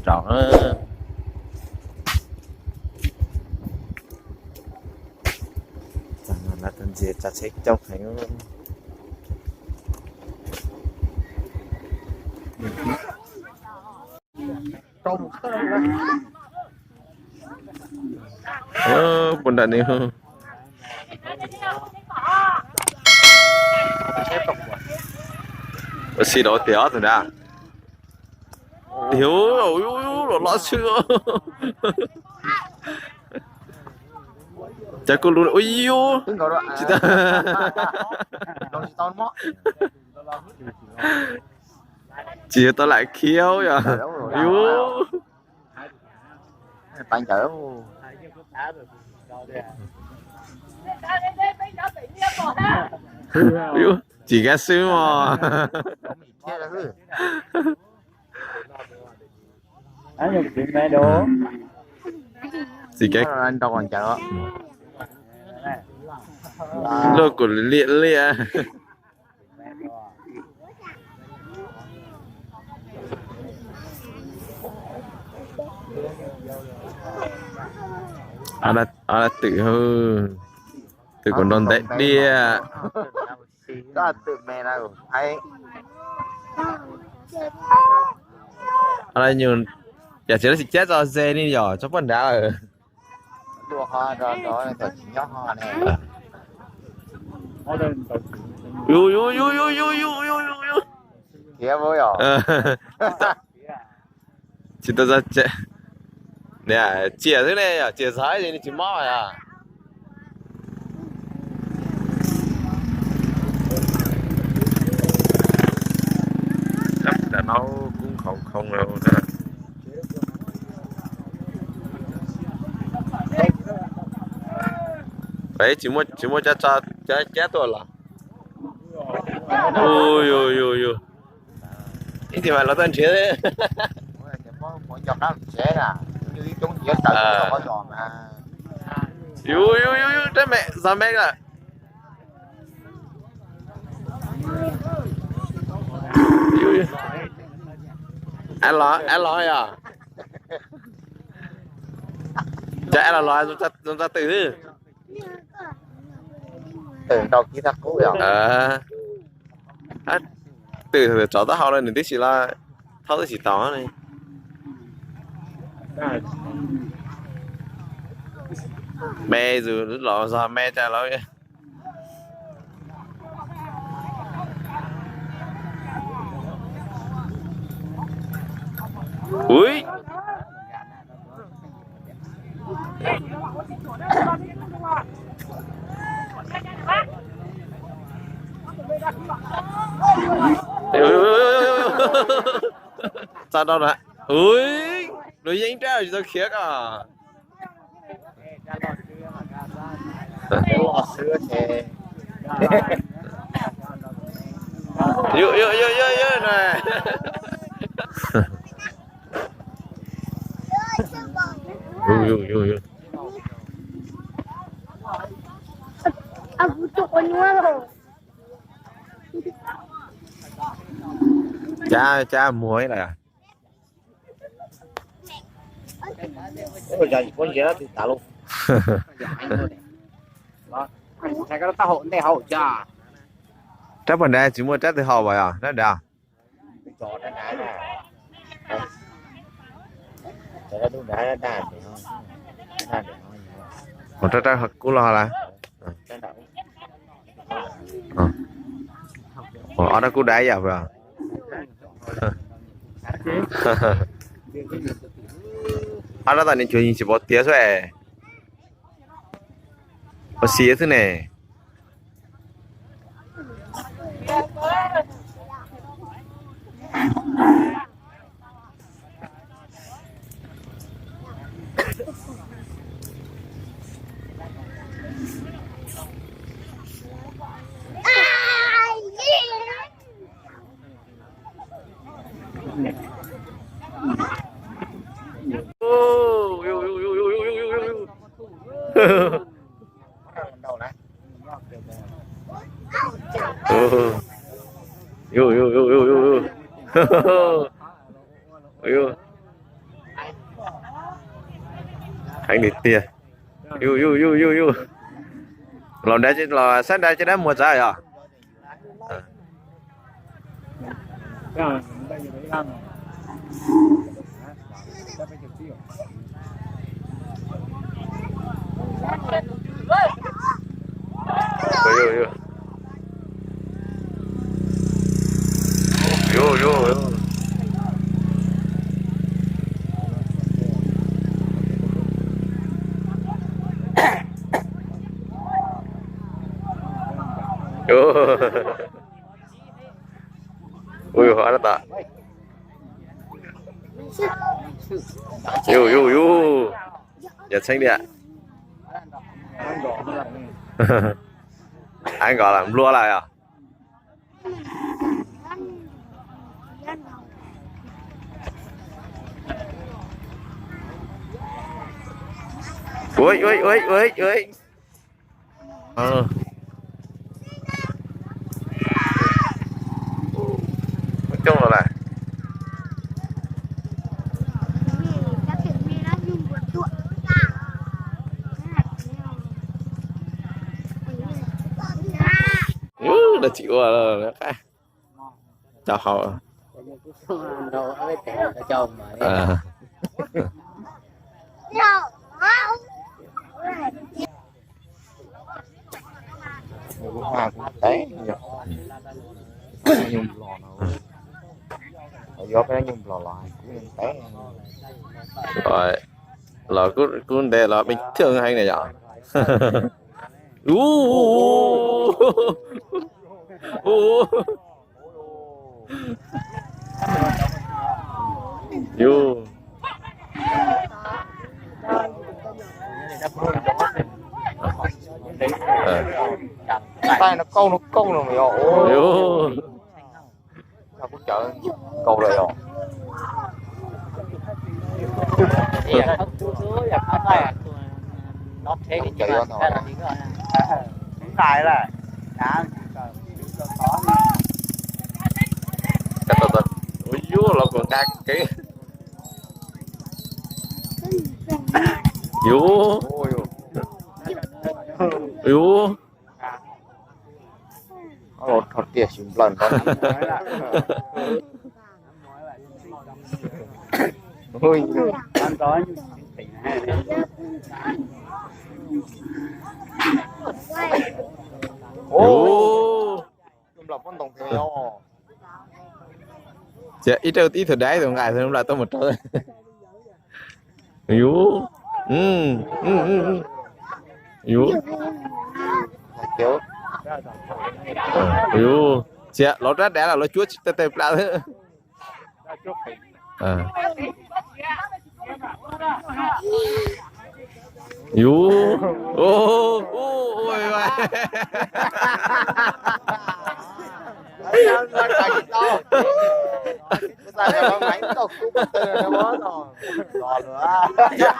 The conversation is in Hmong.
Rau, lawv tau ntxias tsa tsheb coob heev. Puag nram ne. Ua si rau tias ob tug nrad. Yus, los los xwb. Cas kuj lus, ua yus tsis tau, tsis yog tau lam khiav yog yus. Tsis kav xwb mog. Tsis kav. Luaj kuv liam liam. Twm, twm kuv nrau ntev diam. Yog tsis lawv tsis cab tso ze li yog tso puag nrad lawm. Yus, yus, yus, yus, yus, yus, yus, yus. Tsis tau, tsis tau, txias xwb ne, yog txias txog ib tsis mob yog. Tam no kub nkhaus khoo lawm. Tsis muaj cab tso, cab tuaj los. Yus, yus, yus. Ib txhia mas los tau nrhiav. Yus, yus, yus, yus, rab me, zog me lawm. Av los, av los yog. Cov av los los zoo tsa twm xwb. Twm tsov taub hau los nws tib si los thauj tib si tau ne. Me zus los zog me cas los. Ui. Tsa rau na. Ui, luag yeeb rab tsis tau khiav koj. Yus, yus, yus, yus, yus na. Yus, yus, yus, yus. Cab, cab muag ib lawm. Rab puag nrad tsis muaj rab twg haus as, rab nrad. Ua rab, rab kub los lawm. Ob rab kub dai yam. Ob rab tom ni cuag yeej tsis pom tiav xwb. Ua si xwb ne. Heev tiag tiag. Yus yus yus yus yus. Los nrad, los sab nrad cov dab muag tsav yog. Ua yus, yus yus yus, yog txheeb tiag. Av nkos lawm, nplua lawm yog. Ua ua ua ua. Coob los lawm. Lawv tsis ua lawm, cov hauv. Los kub ntev los peb thwj heev na yom. Ub, ub. Yus. Taij no kauj no kauj no yog. Yus. Kuv cawv nkaus lawm yog. Yus los kuv nqa kev. Yus. Yus. Los rho tiag xyov nplawm nrov. Ub, ib rau ib tug daiv tus nqaij tus nplawm tuaj mus rau. Yus. Yus. Yus. Txiv, lawv rab dav los lawv cuab tsis tawg tawg plab. Yus.